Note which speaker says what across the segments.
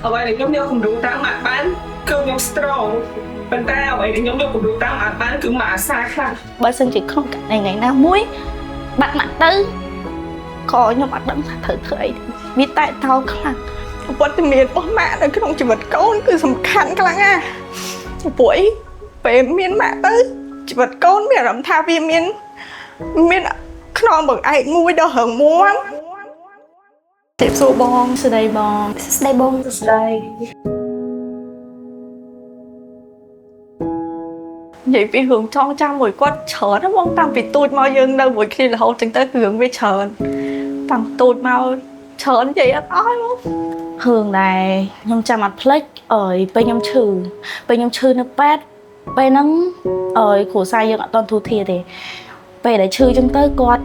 Speaker 1: អ្វីដែលខ្ញុំយកគំរូតាមម៉ាក់បានគឺខ្ញុំ strong ប៉ុន្តែអ្វីដែលខ្ញុំយកគំរូតាមម៉ាក់បានគឺម៉ាក់អាសាខ្លាំង។
Speaker 2: បើសិនជាក្នុងករណីថ្ងៃណាមួយបាត់ម៉ាក់ទៅក៏ខ្ញុំអត់ដឹងថាត្រូវធ្វើអីទេវាតែតោខ្លាំង។
Speaker 3: វត្តមានរបស់ម៉ាក់នៅក្នុងជីវិតកូនគឺសំខាន់ខ្លាំងណាស់ព្រោះអីពេលមានម៉ាក់ទៅជីវិតកូនមានអារម្មណ៍ថាវាមានមានខ្នងបង្អែកមួយដ៏រឹងមាំទេពសួរបង។
Speaker 2: ស្ដីបង។
Speaker 4: ស្ដីបង។
Speaker 1: ស្ដី។
Speaker 3: និយាយពីរឿងចងចាំមួយគាត់ច្រើនណាស់បងតាំងពីទូចមកយើងនៅមួយគ្នារហូតចឹងទៅរឿងវាច្រើនតាំងទូចមកច្រើននិយាយអត់អស់ហ្មង។
Speaker 2: រឿងដែលខ្ញុំចាំអត់ភ្លេចអើយពេលខ្ញុំឈឺពេលខ្ញុំឈឺនៅពេទ្យពេលហ្នឹងអើយគ្រួសារយើងអត់តន់ទូធាទេពេលដែលឈឺចឹងទៅគាត់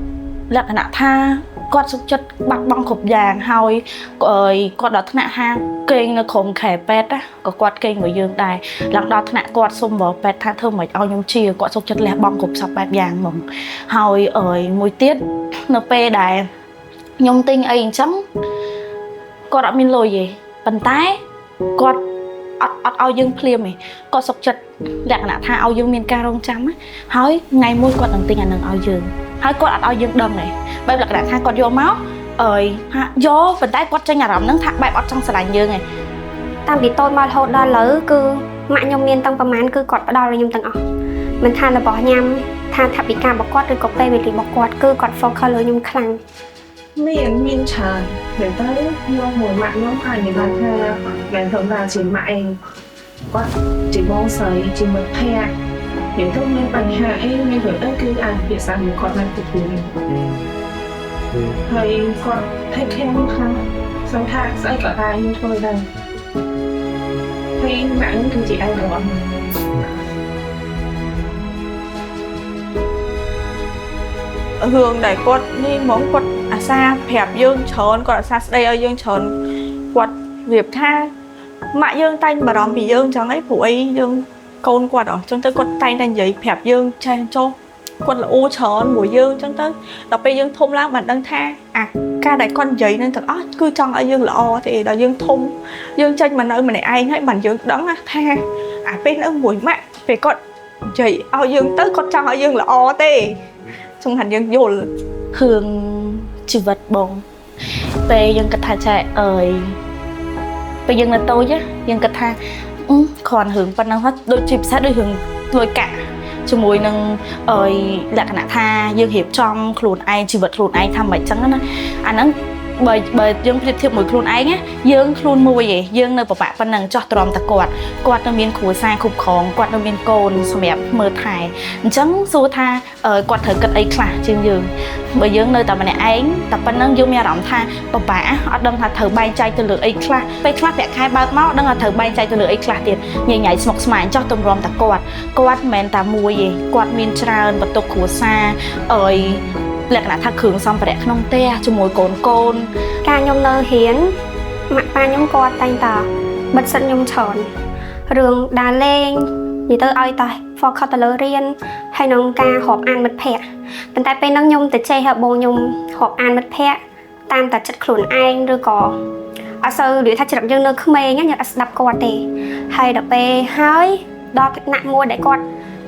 Speaker 2: លក្ខណៈថាគាត់សុខចិត្តបាត់បង់គ្រប់យ៉ាងហើយអើយគាត់ដល់ថ្នាក់ហាគេងនៅក្រុមខែពេទ្យណាក៏គាត់គេងមួយយើងដែរឡើងដល់ថ្នាក់គាត់សុំបពេទ្យថាធ្វើមិនឲ្យខ្ញុំជាគាត់សុខចិត្តលះបង់គ្រប់សពបែបយ៉ាងហ្មងហើយអើយមួយទៀតនៅពេលដែលខ្ញុំទិញអីអញ្ចឹង គាត់អត់មានលុយទេប៉ុន្តែគាត់អត់អត់ឲ្យយើងភ្លាមទេគាត់សុខចិត្តលក្ខណៈថាឲ្យយើងមានការរងចាំណាហើយថ្ងៃមួយគាត់នឹងទិញអានឹងឲ្យយើងហើយគាត់អត់ឲ្យយើងដឹងទេបែបលក្ខណៈថាគាត់យកមកអើយហាក់យកប៉ុន្តែគាត់ចេញអារម្មណ៍ហ្នឹងថាបែបអត់ចង់ស្រឡាញ់យើងទេ។
Speaker 4: តាំងពីតូចមករហូតដល់ឥឡូវគឺម៉ាក់ខ្ញុំមានតាំងប្រមាណគឺគាត់ផ្ដល់ឲ្យខ្ញុំទាំងអស់មិនថារបស់ញ៉ាំថាថវិការបស់គាត់ឬក៏ពេលវេលារបស់គាត់គឺគាត់ focus លើខ្ញុំខ្លាំង។
Speaker 1: មានមានច្រើនតែទៅខ្ញុំមួយម៉ាក់ខ្ញុំអាចនិយាយបានថាមិនធម្មតាជាម៉ាក់ឯងគាត់ជាបងស្រីជាមិត្តភក្តិនិយាយទៅមានបញ្ហាអីមានរឿងអីគឺអាចពិភាក្សាមួយគាត់បានទទួលហើយគាត់ take care ខ្ញុំខ្លាំងសឹងថាស្អីក៏ដែរខ្ញុំធ្វើដែរហើយម៉ាក់ខ្ញុំគឺជាឯករបស់ខ្ញុំ។
Speaker 3: រឿងដែលគាត់នេះហ្មងគាត់អាសាប្រាប់យើងច្រើនគាត់អាសាស្ដីឲ្យយើងច្រើនគាត់រៀបថាម៉ាក់យើងតែងបារម្ភពីយើងចឹងអីព្រោះអីយើងកូនគាត់អញ្ចឹងទៅគាត់តែងតែនិយាយប្រាប់យើងចេះចុះគាត់ល្អច្រើនមួយយើងចឹងទៅដល់ពេលយើងធំឡើងបានដឹងថាអាការដែលគាត់និយាយនឹងទាំងអស់គឺចង់ឲ្យយើងល្អទេដល់យើងធំយើងចេញមកនៅម្នាក់ឯងហើយបានយើងដឹងណាថាអាពេលនៅមួយម៉ាក់ពេលគាត់និយាយឲ្យយើងទៅគាត់ចង់ឲ្យយើងល្អទេសំខាន់យើងយល់។
Speaker 2: រឿងជីវិតបងពេលយើងគិតថាចែអើយពេលយើងនៅតូចណាយើងគិតថាអឺគ្រាន់រឿងប៉ុណ្ណឹងហ៎ដូចជាពិសេសដូចរឿងលុយកាក់ជាមួយនឹងអើយលក្ខណៈថាយើងរៀបចំខ្លួនឯងជីវិតខ្លួនឯងថាមិនអញ្ចឹងណាអាហ្នឹងបើបើយើងប្រៀបធៀបមួយខ្លួនឯងណាយើងខ្លួនមួយឯងយើងនៅប្របាក់ប៉ុណ្ណឹងចោះទ្រាំតែគាត់គាត់នៅមានគ្រួសារគ្រប់គ្រងគាត់នៅមានកូនសម្រាប់មើលថែអញ្ចឹងសួរថាអឺគាត់ត្រូវគិតអីខ្លះជាងយើង បើយើងនៅតែម្នាក់ឯងតែប៉ុណ្្នឹងយើងមានអារម្មណ៍ថាពិបាកអត់ដឹងថាត្រូវបែងចែកទៅលើអីខ្លះពេលខ្លះប្រាក់ខែបើកមកដឹងថាត្រូវបែងចែកទៅលើអីខ្លះទៀតញញ៉ៃស្មុគស្មាញចោះទម្រាំតែគាត់គាត់មិនមែនតែមួយទេគាត់មានច្រើនបន្ទុកគ្រួសារអើយលក្ខណៈថាគ្រឿងសម្ភារៈក្នុងផ្ទះជាមួយកូនកូន។
Speaker 4: ការខ្ញុំនៅរៀនម៉ាក់ប៉ាខ្ញុំគាត់តែងតែបិទសិទ្ធខ្ញុំច្រើនរឿងដើរលេងនិយាយទៅឲ្យតែ focus ទៅលើរៀនហើយនឹងការរាប់អានមិត្តភ័ក្តិប៉ុន្តែពេលហ្នឹងខ្ញុំទៅចេះហើយបងខ្ញុំរាប់អានមិត្តភ័ក្តិតាមតែចិត្តខ្លួនឯងឬក៏អត់សូវនិយាយថាច្រឹកយើងនៅក្មេងហ្នឹងយើងអត់ស្ដាប់គាត់ទេហើយដល់ពេលហើយដល់ថ្នាក់មួយដែលគាត់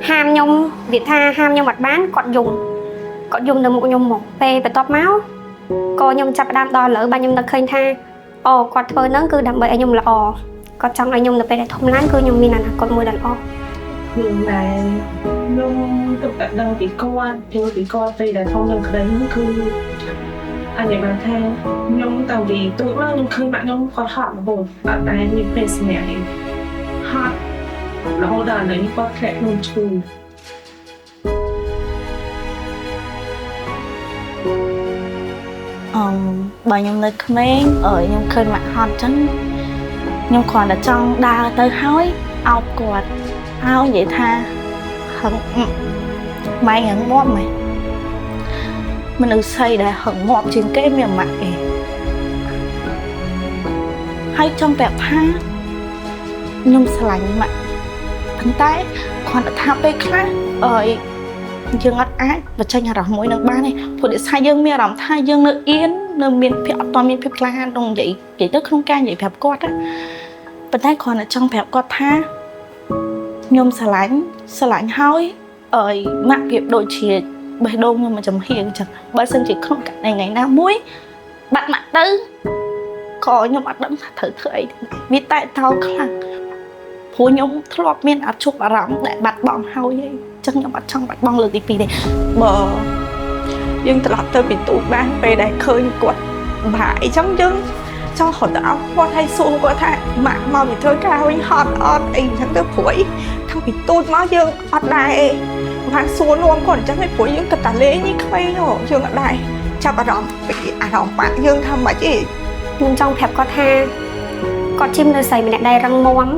Speaker 4: ហាមខ្ញុំនិយាយថាហាមខ្ញុំអត់បានគាត់យំគាត់យំនៅមុខខ្ញុំមកពេលបន្ទាប់មក ក៏ខ្ញុំចាប់ផ្ដើមដល់ឥឡូវបាទខ្ញុំនឹកឃើញថាអូគាត់ធ្វើហ្នឹងគឺដើម្បីឲ្យខ្ញុំល្អគាត់ចង់ឲ្យខ្ញុំនៅពេលដែលធំឡើងគឺខ្ញុំមានអនាគតមួយដ៏ល្អ។
Speaker 1: រឿងដែលខ្ញុំទុកតែដឹងពីគាត់យល់ពីគាត់ពេលដែលធំឡើងក្តីហ្នឹងគឺអញនិយាយបានថាខ្ញុំតាំងពីទូចមកខ្ញុំឃើញម៉ាក់ខ្ញុំគាត់ហត់រហូតអត់តែមានពេលសម្រាប់ទេហត់រហូតដល់ឥឡូវនេះគាត់ធ្លាក់ខ្លួនឈឺ។
Speaker 2: អឺបើខ្ញុំនៅក្មេងអើយខ្ញុំឃើញម៉ាក់ហត់ចឹងខ្ញុំគ្រាន់តែចង់ដើរទៅហើយអោបគាត់ហើយនិយាយថាហឹងម៉ែរឹងមាំហ្មងមនុស្សស្រីដែលហឹងមាំជាងគេមានម៉ាក់ឯងហើយចង់ប្រាប់ថាខ្ញុំស្រឡាញ់ម៉ាក់ប៉ុន្តែគ្រាន់តែថាពេលខ្លះអើយយើងអត់អាចបញ្ចេញអារម្មណ៍មួយនឹងបានទេព្រោះដោយសារយើងមានអារម្មណ៍ថាយើងនៅអៀននៅមានភាពអត់តមានភាពក្លាហានក្នុងនិយាយនិយាយទៅក្នុងការនិយាយប្រាប់គាត់ណា។ ប៉ុន្តែគ្រាន់តែចង់ប្រាប់គាត់ថាខ្ញុំស្រឡាញ់ស្រឡាញ់ហើយអើយម៉ាក់ប្រៀបដូចជាបេះដូងខ្ញុំមួយចំហៀងអញ្ចឹងបើសិនជាក្នុងករណីថ្ងៃណាមួយបាត់ម៉ាក់ទៅក៏ខ្ញុំអត់ដឹងថាត្រូវធ្វើអីទេវាតែតោខ្លាំងព្រោះខ្ញុំធ្លាប់មានអាជប់អារម្មណ៍ដែលបាត់បង់ហើយឯងអញ្ចឹងខ្ញុំអត់ចង់បាត់បង់លើកទី2ទេ
Speaker 3: បើយើងត្រឡប់ទៅពីទូកបានពេលដែលឃើញគាត់បាក់អីចឹងយើងចង់រត់ទៅអោបគាត់ហើយសួរគាត់ថាម៉ាក់មកពីធ្វើការវិញហត់អត់អីចឹងទៅព្រោះអីតាំងពីទូចមកយើងអត់ដែរអីបានសួរនាំគាត់អញ្ចឹងឯងព្រោះយើងគិតតែលេងនេះក្មេងហ៎យើងអត់ដែរចាប់អារម្មណ៍ពីអារម្មណ៍ប៉ាក់យើងថាម៉េចទេ
Speaker 4: ខ្ញុំចង់ប្រាប់គាត់ថាគាត់ជាមនុស្សស្រីម្នាក់ដែលរឹងមាំ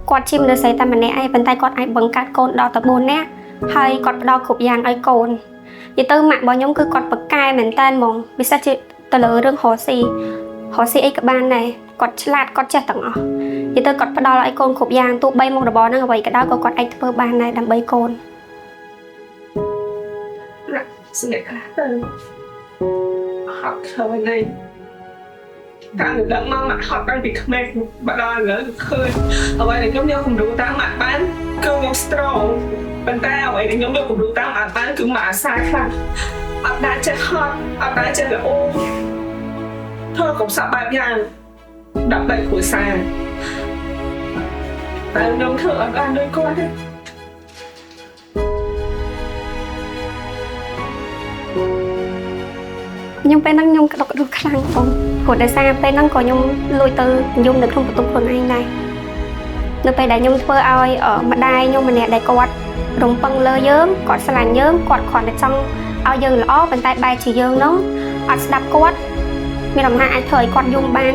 Speaker 4: គាត់ជាមនុស្សស្រីតែម្នាក់ឯងប៉ុន្តែគាត់អាចបង្កើតកូនដល់ទៅ4នាក់ហើយគាត់ផ្ដល់គ្រប់យ៉ាងឲ្យកូននិយាយទៅម៉ាក់របស់ខ្ញុំគឺគាត់ប្រកែមែនតើហ្មងពិសេសជាទៅលើរឿងរកស៊ីរកស៊ីអីក៏បានដែរគាត់ឆ្លាតគាត់ចេះទាំងអស់និយាយទៅគាត់ផ្ដល់ឲ្យកូនគ្រប់យ៉ាងទោះបីមុខរបរហ្នឹងអ្វីក៏ដោយក៏គាត់អាចធ្វើបានដែរដើម្បីកូន
Speaker 1: ស្នេហ៍ខ្លះទៅហត់ឃើញហើយតាំងពីដឹងមកម៉ាក់ហត់តាំងពីក្មេងបើដល់ឥឡូវឃើញអ្វីដែលខ្ញុំយកគំរូតាមម៉ាក់បានគឺខ្ញុំ strong ប៉ុន្តែអ្វីដែលខ្ញុំយកគំរូតាមម៉ាក់បានគឺម៉ាក់អាសាខ្លាំងអត់ដែលចេះហត់អត់ដែលចេះល្អធ្វើកុំសក់បែបយ៉ាងដើម្បីគ្រួសារតែខ្ញុំធ្វើអត់បានដូចគាត់ទេ
Speaker 4: ខ្ញុំពេលហ្នឹងខ្ញុំក្តុកក្តួលខ្លាំងបងព្រោះដោយសារពេលហ្នឹងក៏ខ្ញុំលួចទៅយំនៅក្នុងបន្ទប់ខ្លួនឯងដែរនៅពេលដែលខ្ញុំធ្វើឲ្យម្ដាយខ្ញុំម្នាក់ដែលគាត់រំពឹងលើយើងគាត់ស្រឡាញ់យើងគាត់គ្រាន់តែចង់ឲ្យយើងល្អប៉ុន្តែបែរជាយើងហ្នឹងអត់ស្ដាប់គាត់មានអំណាចអាចធ្វើឲ្យគាត់យំបាន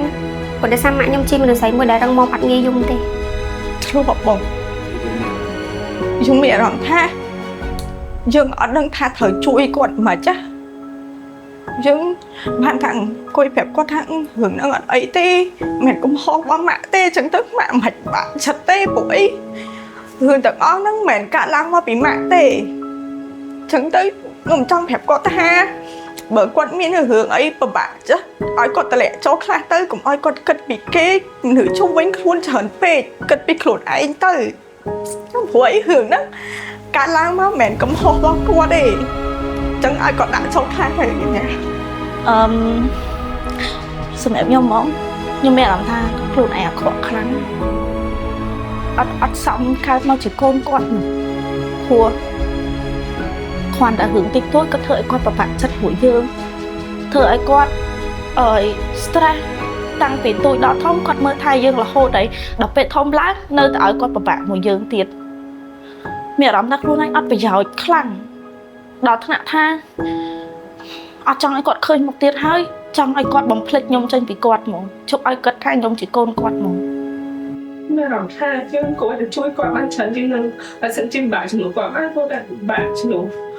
Speaker 4: ព្រោះដោយសារម៉ាក់ខ្ញុំជាមនុស្សស្រីមួយដែលរឹងមាំអត់ងាយយំទេ
Speaker 3: ធ្លាប់បងយើងមានអារម្មណ៍ថាយើងអត់ដឹងថាត្រូវជួយគាត់មិនចាស់យើងបានថាអង្គុយប្រាប់គាត់ថារឿងហ្នឹងអត់អីទេមិនកំហុសរបស់ម៉ាក់ទេអញ្ចឹងទៅម៉ាក់មិនបាក់ចិត្តទេព្រោះអីរឿងទាំងអស់ហ្នឹងមិនមែនកាត់ឡើងមកពីម៉ាក់ទេអញ្ចឹងទៅខ្ញុំចង់ប្រាប់គាត់ថាបើគាត់មានរឿងអីពិបាកចាស់ឲ្យគាត់តម្លាក់ចូលខ្លះទៅកុំឲ្យគាត់គិតពីគេឬជុំវិញខ្លួនច្រើនពេកគិតពីខ្លួនឯងទៅព្រោះអីរឿងហ្នឹងកាត់ឡើងមកមិនមែនកំហុសរបស់គាត់ទេអញ្ចឹងឲ្យគាត់ដាក់ចូលខ្លះទៅណា
Speaker 2: អឺមសម្រាប់ខ្ញុំហ្មងខ្ញុំមានអារម្មណ៍ថាខ្លួនឯងអាក្រក់ខ្លាំងអត់សមកើតមកជាកូនគាត់នោះព្រោះគ្រាន់តែរឿងតិចតួចក៏ធ្វើឲ្យគាត់ប្របាក់ចិត្តពួកយើងធ្វើឲ្យគាត់អើយ stress តាំងពីទូចដល់ធំគាត់មើលថែយើងរហូតហើយដល់ពេលធំឡើងនៅតែឲ្យគាត់ប្របាក់មួយយើងទៀតមានអារម្មណ៍ថាខ្លួនឯងអត់ប្រយោជន៍ខ្លាំងដល់ថ្នាក់ថាអត់ចង់ឲ្យគាត់ឃើញមុខទៀតហើយចង់ឲ្យគាត់បំភ្លេចខ្ញុំចេញពីគាត់ហ្មងជប់ឲ្យគាត់ថាខ្ញុំជាកូនគាត់ហ្មង
Speaker 1: មានអារម្មណ៍ថាយើងគួរតែជួយគាត់បានច្រើនជាងនឹងបើសិនជាបាក់ជំនួសគាត់បានគួរតែបាក់ជំនួស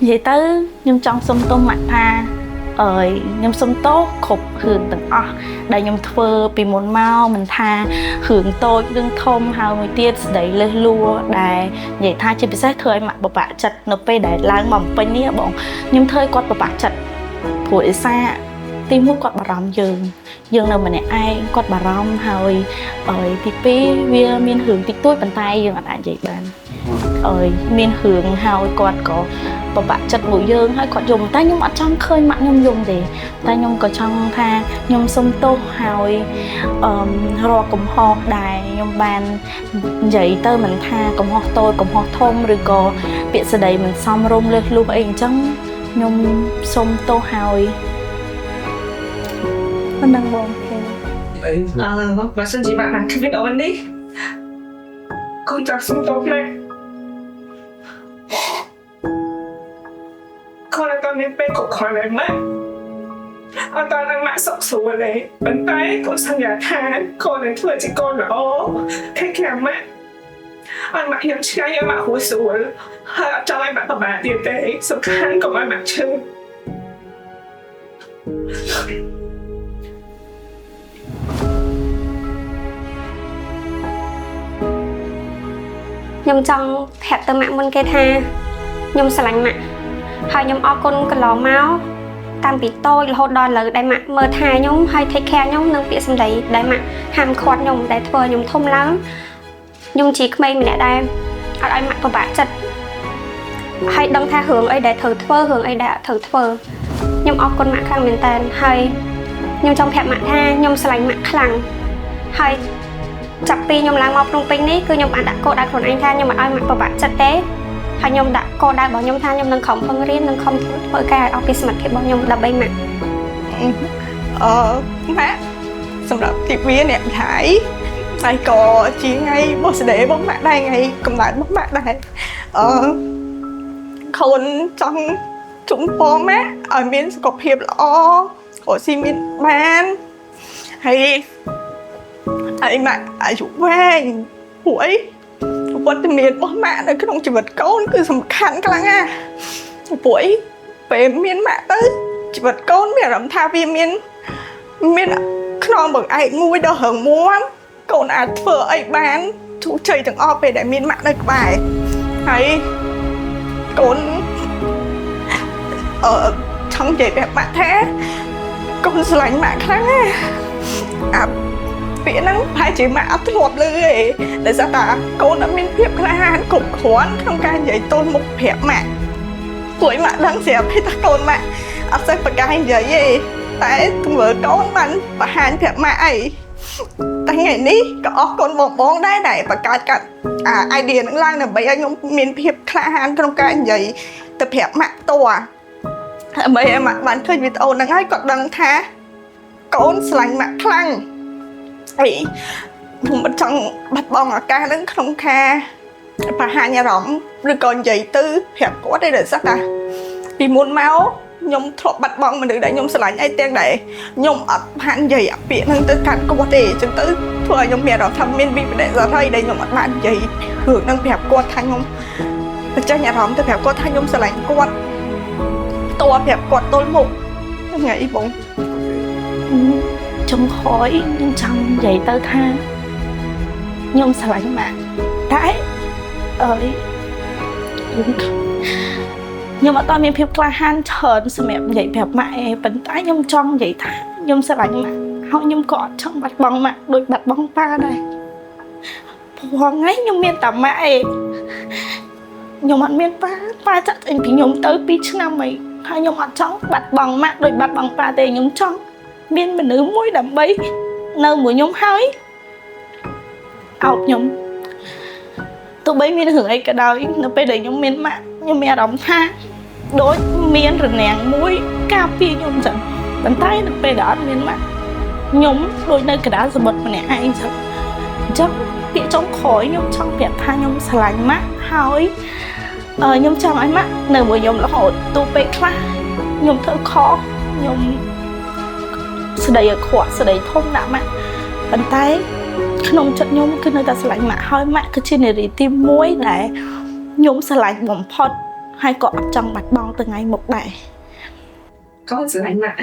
Speaker 2: និយាយទៅខ្ញុំចង់សុំទោសម៉ាក់ថាអើយខ្ញុំសុំទោសគ្រប់រឿងទាំងអស់ដែលខ្ញុំធ្វើពីមុនមកមិនថារឿងតូចរឿងធំហើយមួយទៀតស្ដីលើសលួដែលនិយាយថាជាពិសេសធ្វើឲ្យម៉ាក់ពិបាកចិត្តនៅពេលដែលឡើងមកពេញនេះបងខ្ញុំធ្វើឲ្យគាត់ពិបាកចិត្តព្រោះអេសាទីមួយគាត់បារម្ភយើងយើងនៅម្នាក់ឯងគាត់បារម្ភហើយអើយទីពីរវាមានរឿងតិចតួចប៉ុន្តែយើងអត់អាចនិយាយបានអើយមានរឿងហើយគាត់ក៏ពិបាកចិត្តមួយយើងហើយគាត់យំតែខ្ញុំអត់ចង់ឃើញម៉ាក់ខ្ញុំយំទេតែខ្ញុំក៏ចង់ថាខ្ញុំសុំទោសហើយអឺរាល់កំហុសដែលខ្ញុំបាននិយាយទៅមិនថាកំហុសតូចកំហុសធំឬក៏ពាក្យស្ដីមិនសមរម្យលើសលួសអីអញ្ចឹងខ្ញុំសុំទោសហើយ
Speaker 3: ប៉ុណ្ណឹងបងទេ
Speaker 1: អឺបើសិនជាម៉ាក់បានឃើញវីដេអូនេះកូនចង់សុំទោសម៉ាក់កូនអត់មានពេលគ្រប់គ្រាន់ទេម៉ាក់អត់ដល់ម៉ាក់សុខស្រួលទេប៉ុន្តែកូនសន្យាថាកូននឹងធ្វើជាកូនល្អខែខាម៉ាក់អត់ម៉ាក់ខ្ញុំឆ្ងាយឲ្យម៉ាក់ហួសស្រួលហើយអត់ចង់ឲ្យម៉ាក់ពិបាកទៀតទេសំខាន់កុំឲ្យម៉ាក់ឈឺ
Speaker 4: ខ្ញុំចង់ប្រាប់ទៅម៉ាក់មុនគេថាខ្ញុំស្រឡាញ់ម៉ាក់ ហើយខ្ញុំអរគុណកន្លងមកតាំងពីតូចរហូតដល់ឥឡូវដែលម៉ាក់មើលថែខ្ញុំហើយ take care ខ្ញុំនិងពាក្យសម្ដីដែលម៉ាក់ហាមឃាត់ខ្ញុំដែលធ្វើឲ្យខ្ញុំធំឡើងខ្ញុំជាក្មេងម្នាក់ដែលអត់ឲ្យម៉ាក់ពិបាកចិត្តហើយដឹងថារឿងអីដែលត្រូវធ្វើរឿងអីដែលអត់ត្រូវធ្វើខ្ញុំអរគុណម៉ាក់ខ្លាំងមែនតើហើយខ្ញុំចង់ប្រាប់ម៉ាក់ថាខ្ញុំស្រឡាញ់ម៉ាក់ខ្លាំងហើយចាប់ពីខ្ញុំឡើងមកភ្នំពេញនេះគឺខ្ញុំបានដាក់គោលដៅខ្លួនឯងថាខ្ញុំមិនឲ្យម៉ាក់ពិបាកចិត្តទេហើយខ្ញុំដាក់គោលដៅរបស់ខ្ញុំថាខ្ញុំនឹងខំប្រឹងរៀននិងខំធ្វើការឲ្យអស់ពីសមត្ថភាពរបស់ខ្ញុំដើម្បីម៉ាក់។
Speaker 3: ម៉ាក់សម្រាប់ទិវាអ្នកម្ដាយហើយក៏ជាថ្ងៃ birthday របស់ម៉ាក់ដែរថ្ងៃកំណើតរបស់ម៉ាក់ដែរអឺខូនចង់ជូនពរម៉ាក់ឲ្យមានសុខភាពល្អរកស៊ីមានបានហើយឲ្យម៉ាក់អាយុវែងព្រោះអីវត្តមានរបស់ម៉ាក់នៅក្នុងជីវិតកូនគឺសំខាន់ខ្លាំងណាស់ព្រោះអីពេលមានម៉ាក់ទៅជីវិតកូនមានអារម្មណ៍ថាវាមានខ្នងបង្អែកមួយដ៏រឹងមាំកូនអាចធ្វើអីបានជោគជ័យទាំងអស់ពេលដែលមានម៉ាក់នៅក្បែរហើយកូនចង់និយាយប្រាប់ម៉ាក់ថាកូនស្រឡាញ់ម៉ាក់ខ្លាំងណាស់អាពាក្យហ្នឹងប្រហែលជាម៉ាក់អត់ធ្លាប់ឮទេដោយសារតាកូនអត់មានភាពក្លាហានគ្រប់គ្រាន់ក្នុងការនិយាយទល់មុខប្រាប់ម៉ាក់ពួកម៉ាក់ដឹងស្រាប់ថាកូនម៉ាក់អត់សូវប្រកែកនិយាយទេតែទង្វើកូនបានបង្ហាញប្រាប់ម៉ាក់អីតែថ្ងៃនេះក៏អរគុណបងបងដែរដែលបង្កើតកាត់អា idea ហ្នឹងឡើងដើម្បីឲ្យខ្ញុំមានភាពក្លាហានក្នុងការនិយាយទៅប្រាប់ម៉ាក់ផ្ទាល់ដើម្បីឲ្យម៉ាក់បានឃើញវីដេអូហ្នឹងហើយគាត់ដឹងថាកូនស្រឡាញ់ម៉ាក់ខ្លាំងអីខ្ញុំមិនចង់បាត់បង់ឱកាសហ្នឹងក្នុងការបង្ហាញអារម្មណ៍ឬក៏និយាយទៅប្រាប់គាត់ទេដោយសារតែពីមុនមកខ្ញុំធ្លាប់បាត់បង់មនុស្សដែលខ្ញុំស្រឡាញ់អីទាំងដែរខ្ញុំអត់បាននិយាយអាពាក្យហ្នឹងទៅកាន់គាត់ទេអញ្ចឹងទៅធ្វើឲ្យខ្ញុំមានអារម្មណ៍ថាមានវិបត្តិសារីដែលខ្ញុំអត់បាននិយាយរឿងហ្នឹងប្រាប់គាត់ថាខ្ញុំបញ្ចេញអារម្មណ៍ទៅប្រាប់គាត់ថាខ្ញុំស្រឡាញ់គាត់ផ្ទាល់ប្រាប់គាត់ទល់មុខថ្ងៃបង។
Speaker 2: ចុងក្រោយខ្ញុំចង់និយាយទៅថាខ្ញុំស្រឡាញ់ម៉ាក់តែអើយខ្ញុំអត់តមានភាពក្លាហានច្រើនសម្រាប់និយាយប្រាប់ម៉ាក់ឯងប៉ុន្តែខ្ញុំចង់និយាយថាខ្ញុំស្រឡាញ់ម៉ាក់ហើយខ្ញុំក៏អត់ចង់បាត់បង់ម៉ាក់ដូចបាត់បង់ប៉ាដែរព្រោះថ្ងៃខ្ញុំមានតែម៉ាក់ឯងខ្ញុំអត់មានប៉ាប៉ាចាក់ចេញពីខ្ញុំទៅ2ឆ្នាំអីហើយខ្ញុំអត់ចង់បាត់បង់ម៉ាក់ដូចបាត់បង់ប៉ាទេខ្ញុំចង់មានមនុស្សមួយដើម្បីនៅមួយខ្ញុំហើយអោបខ្ញុំទោះបីមានរឿងអីក៏ដោយនៅពេលដែលខ្ញុំមានម៉ាក់ខ្ញុំមានអារម្មណ៍ថាដូចមានរនាំងមួយការពារខ្ញុំចឹងប៉ុន្តែនៅពេលដែលអត់មានម៉ាក់ខ្ញុំដូចនៅកណ្ដាលសមុទ្រម្នាក់ឯងចឹងអញ្ចឹងពាក្យចុងក្រោយខ្ញុំចង់ប្រាប់ថាខ្ញុំស្រឡាញ់ម៉ាក់ហើយខ្ញុំចង់ឲ្យម៉ាក់នៅមួយខ្ញុំរហូតទោះពេលខ្លះខ្ញុំធ្វើខុសខ្ញុំស្ដីអាក្រក់ស្ដីធំដាក់ម៉ាក់ប៉ុន្តែក្នុងចិត្តខ្ញុំគឺនៅតែស្រឡាញ់ម៉ាក់ហើយម៉ាក់គឺជានារីទី1ដែលខ្ញុំស្រឡាញ់បំផុតហើយក៏អត់ចង់បាត់បង់ទៅថ្ងៃមុខដែរ។
Speaker 1: កូនស្រឡាញ់ម៉ាក់។